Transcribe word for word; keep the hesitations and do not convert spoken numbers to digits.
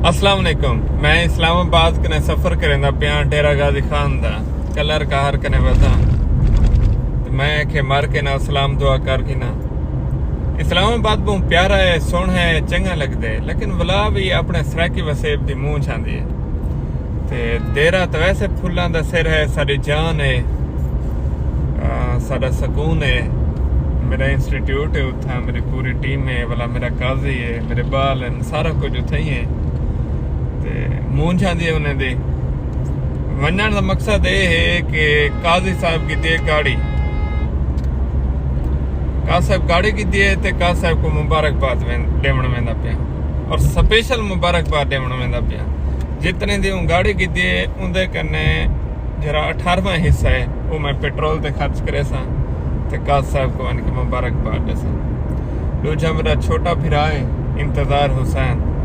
السلام علیکم۔ میں اسلام آباد کنے سفر کریندا پیاں، ڈیرہ غازی خان دا۔ کلر کہر کنے وداں تے میں آکھے مر کے نہ سلام دعا کر گھناں۔ اسلام آباد بہوں پیارا ہے، سوہݨا ہے، چنگا لڳدے، لیکن ولا وی اپݨے سرائیکی وسیب دی مونجھ آندی ہے۔ تے ڈیرہ تاں ویسے پھلاں دا سر ہے، ساݙی جان ہے، آ، ساݙا سکون ہے۔ میرا انسٹیٹیوٹ ہے اتھاں، میری پوری ٹیم ہے، ولا میرا قاضی ہے، میرے ٻال ہن، سارا کجھ اتھاں ہی ہے۔ تے مونجھ آندی ہے انہیں دی۔ ونڄݨ دا مقصد اے ہے کہ قاضی صاحب گھدی ہے گاڑی، قاضی صاحب گاڑی گھدی ہے تے قاضی صاحب کوں مبارکباد وین-، ݙیوݨ ویندا پیاں، اور سپیشل مبارکباد ݙیوݨ ویندا پیاں۔ جتنے دی اوں گاڑی گھدی ہے، اوندے کنے جیڑھا اٹھارہواں حصہ ہے، او میں پٹرول تے خرچ کریساں تے قاضی صاحب کوں ونڄ کے مبارکباد ݙیساں۔ ݙوجھا میرا چھوٹا بھرا ہے، انتظار حسین،